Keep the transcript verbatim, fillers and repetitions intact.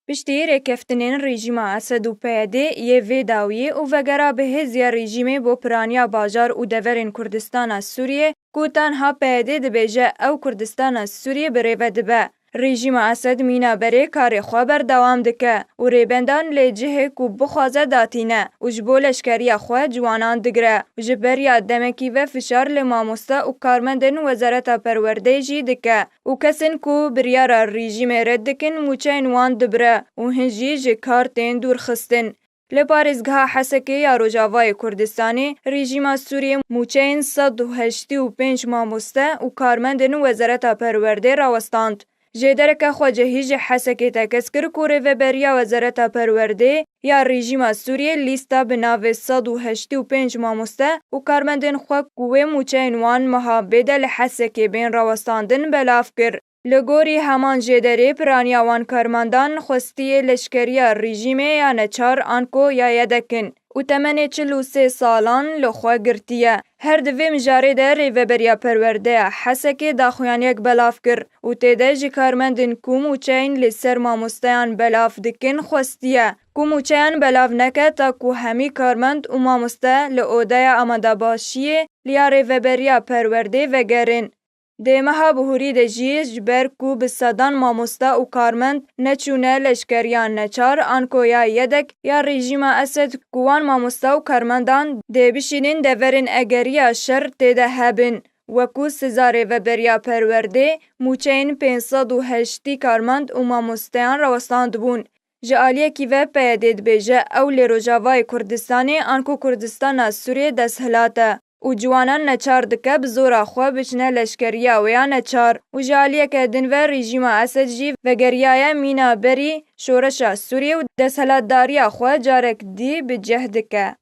Piştî rêkeftinên rejîma Esed û P Y D yê vê dawiyê û vegera bi hêziya rejîmê bo piraniya bajar û deverên Kurdistana Sûriyê, ku tenha P Y D dibêje ew Kurdistana Sûriyê bi rê ve dibe. Rejîma Esed mîna berê karê xwe berdewam dike û rêbendan lê cihê ku bixwaze datîne û ji bo leşkeriya xwe ciwanan digire û ji beriya demekî ve fişar li mamoste û karmendên Wezareta Perwerdeyê jî dike û kesên ku biryara rejîmê red dikin mûçeyên wan dibire û hin jî ji kar tên dûrxistin. Li parêzgeha Hesekê ya Rojavayê Kurdistanê, rejîma Sûriyê mûçeyên sed û heştê û pênc mamoste û karmendên Wezareta Perwerdê rawestand. Jêdereke xwecihî ji Hesekê tekez kir ku rêveberiya Wezareta Perwerdê ya rejîma Sûriyê lîsta bi navê sed û heştê û pênc mamoste û karmendên xwe ku wê mûçeyên wan meha bêde li Hesekê bên rawestandin belav kir. Li gorî heman jêderê piraniya wan karmandan xwestiyê leşkeriya rejîmê ya neçar anko ya yedek in û temenê çil û sê salan li xwe girtiye. Her di vê mijarê de rêveberiya perwerdeya Hesekê daxuyaniyek belav kir û tê de ji karmendên ku mûçeyên li ser mamosteyan belav dikin xwestiye ku mûçeyan belav neke ta ku hemî karmend û mamoste li odeya amadebaşiyê li ya rêveberiya perwerdê vegerin. Dê meha bihurî de jî ji ber ku bi sedan mamoste û karmend neçûne leşkeriya neçar anko ya yedek ya rejîma Esed ku wan mamoste û karmendan dê bişînin deverên egeriya şer tê de hebin, wekû siza rêveberiya perwerdê mûçeyên pênc sed û heştî karmend û mamosteyan rawestandibûn. Ji aliyekî ve P Y D dibêje ew li Rojavayê Kurdistanê anku Kurdistana Sûriyê desthilat e û ciwanan neçar dike bi zora xwe biçine leşkeriya wê ya neçar û ji aliyeke din ve rejîma Esed jî vegeriyaye mîna berî şoreşa Sûriyê û desthilatdariya xwe carek dî bi cih dike.